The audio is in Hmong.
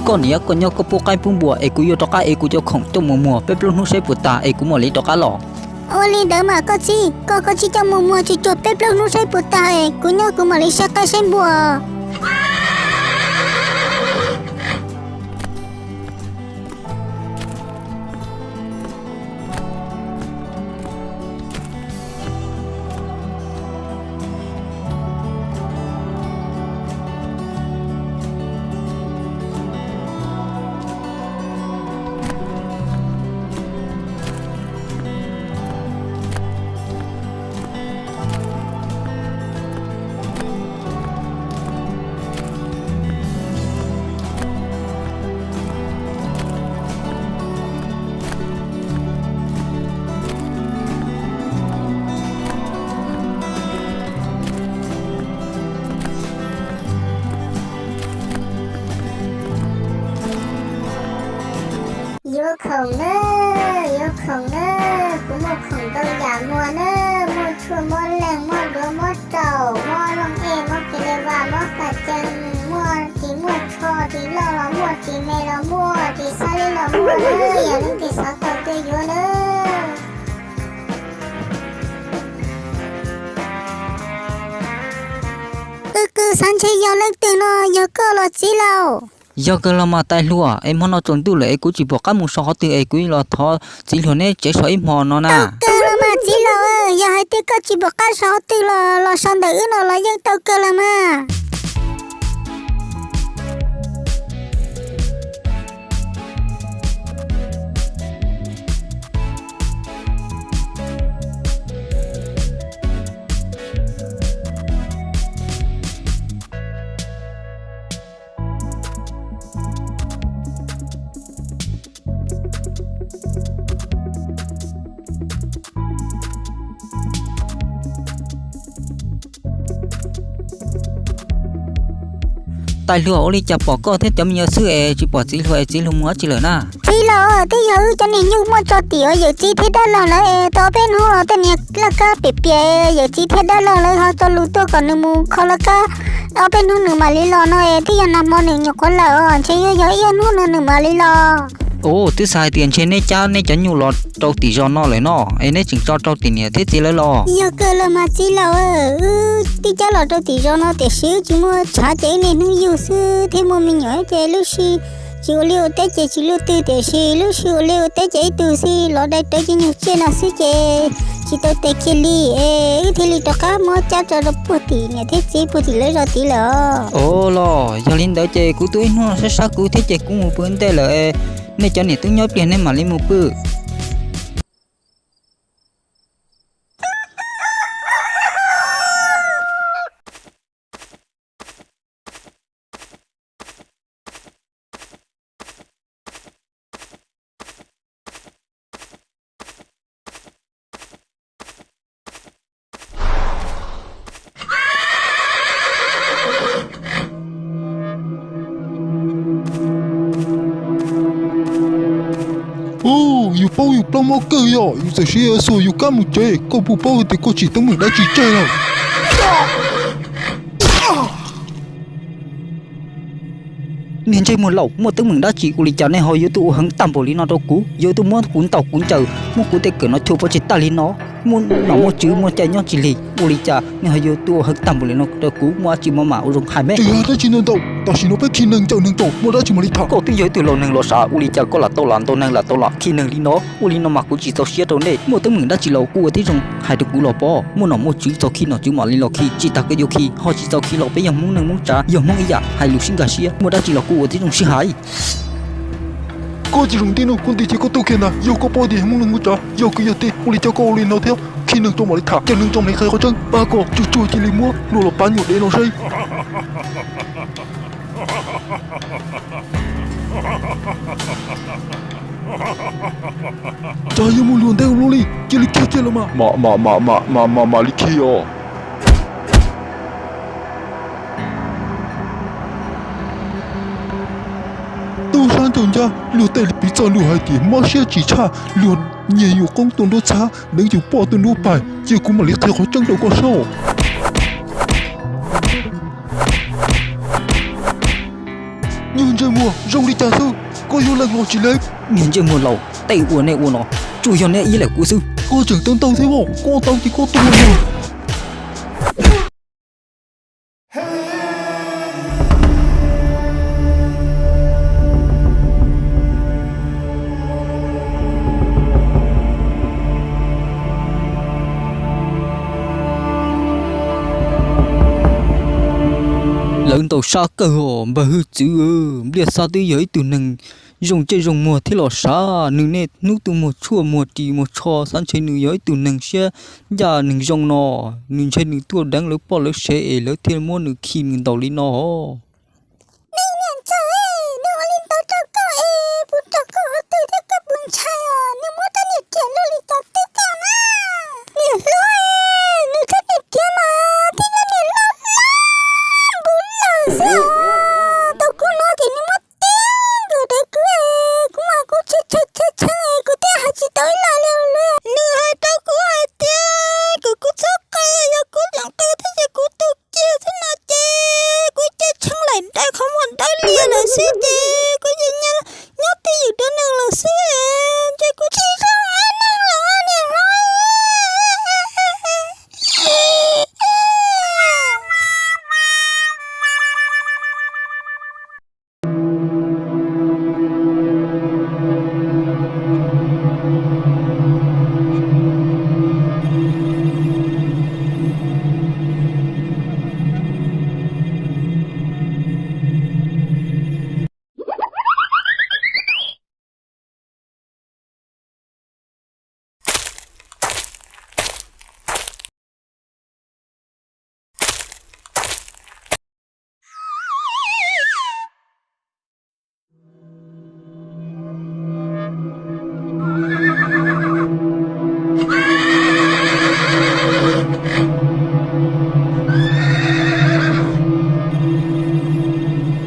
Koj niam, koj nyob koj pub qaib pub npua es kuv yuav rov qab ev kuv cov khoom coj mus muag peb plaub hnub saib puas tag es kuv mam li rov qab los. Ua li ntawd mas koj txiv, koj koj tsis coj mus muag tsuag tsuag peb plaub hnub saib puas tag es kuv nyob kuv mam li saib qaib saib npua. Yuav khoom na, yuav khoom na, kuv muaj khoom ntau yam muag na, muaj tshuaj muab leeg, muaj duav muab raum, muab looj ej, muab kev le vas, muab kas cees, muaj ris muaj tsho, ris loj los muaj, ris me los muaj, ris xab lib los muaj na, yog leej twg xav tau tuaj yuav na. Wb kuj xav ntshe yog leej twg no, yog koj los txiv laus? Yog kawg los mas tais hluas, es hmo no tsaus ntuj lawm es kuv tsis pom qab mus so qhov twg es kuv los thov txiv hluas neb tsev so ib hmo no na. Tau kawg los mas txiv laus, yog hais tias koj tsis pom qab so qhov twg los los so ntawm wb no los yeej tau kawg los mas. Tais hluas, ua li cas pom koj thiab cov me nyuam xwb es tsis pom txiv hluas es txiv hluas mus dab tsi lawm na? Txiv laus, twb yog wb cov niag nyuj muaj tso tim uas yawm txiv thiab dab laug lawv es tau ob peb hnub los tej niag laj kab piam piam, yawm txiv thiab dab laug lawv ho tso lus tuaj kom nws mus kho laj kab, ob peb hnub nws mam li los no es twb yog nag hmo nws nyuam qhuav lawm os, ntshe yuav yog ib ob hnub no nws mam li los. Ua, twb xav hais tias ntshe neb cab neb cov nyuj los rau tim zos no lawm no, es neb tseem tso rau tim niam thiab txiv lawv los? Yog kawg los mas txiv laus, wb twb cab los rau tim zos no tiam sis wb tsis muaj tshav ces wb niaj hnub yug xwb thiab muaj me nyuam ces lub sij tsis ua liaj ua teb ces tsis luaj twg tiam sis lub sij ua liaj ua teb ces ib tug xwb los dai rawv cov nyuag tsiaj no xwb ces tsis tau tes kiag li es wb thiaj li rov qab muab cab tso rau puag tim niam thiab txiv puag tim lawv zos tid lawm os. Ua los yog li ntawd ces kuv tuaj ib hnub no sab sab kuv thiab ces kuv mus pw ntej lawm, nej cov niam tub nyob pliag nej mam li mus pw. Yus paub yus plaub mob kawg yom, yus txawm siv xuas yus kab mus tsev, koj puas paub tias koj tsim teeb meem dab tsi tseg lawm? Niag ntsej muag laus, muaj teeb meem dab tsi ua li cas nej ho yuav tuaj ua heev tag npaum li no rau kuv, yuav tuaj muab kuv ntaus kuv ncaws, muab kuv tej kawm no chua pov tseg tag li no, muaj nom muaj tswv muaj cai nyob tsis lig, ua li cas nej ho yuav tuaj ua heev tag npaum li no rau kuv, muaj dab tsi maj mam ua zoo hais me. Tsis yog dab tsi ntau ntau, tam sim no peb khi neeg ncaws neeg tso, muaj dab tsi mam li tham. Koj twb yog ib tug laus neeg los sav, ua li cas koj lam tau lam ntaus neeg lam tau lam khi neeg li no? Ua li no mas kuv tsis txaus siab rau nej, muaj teeb meem dab tsi los kuj ua tib zoo hais rau kuv los pov, muaj nom muaj tswv txog khi nom tswv mam li los khi, tsis tas koj yuav khi, ho tsis txaus khi los peb yog Hmoob neej Hmoob tsav, yog Hmoob ib yam, hais lus sib nkag siab, muaj dab tsi los kuj ua tib zoo sib hais. Koj tsis zoo nti no, kuv nti ces koj tuaj kiag ntag, yog koj paub tias yog Hmoob neej Hmoob tsav, yog kwv yog tij, ua li cas koj ua li no thiab? Khi neeg tso mam li tham, cov neeg tso mam li qhia qhov tseeb, pab koj tsuag tsuag cia li muab luag los pab nyuam dev no saib. Cas yuav mus luag ntev ua luaj li, cia li khi kiag los mas. Mam mam mam mam mam mam li khi os. Tub sab ncaug ncaj, luag tej piv txoj lus hais tias mob siab tsis tshaj, luag nyiag yus qoob tuaj nruab txhab, deev yus poj tuaj nruab pais, cia kuv mam li qhia qhov tseeb rau koj saib. Nyuag Ntsej muag zoo li cas xwb, koj yuav lees los tsis lees? Niag ntsej muag laus, tej uas nej ua no tsuas yog nej ib leeg ua xwb. Koj tseem tau ntau thiab os, koj tau ces koj tuag. Lawv ntaus sab kawg os npawg hwj txwv. Npliaj Xab twb yog ib tug neeg zoo ntsej zoo muag thiab los sav, nws niaj hnub tuaj muag tshuaj muag ris muag tsho, xav ntshe nws yog ib tug neeg siab ncaj neeg zoo no, nws ntshe nws tuaj deev lawv poj lawv sev es lawv thiaj muab nws khi nws ntaus li no os.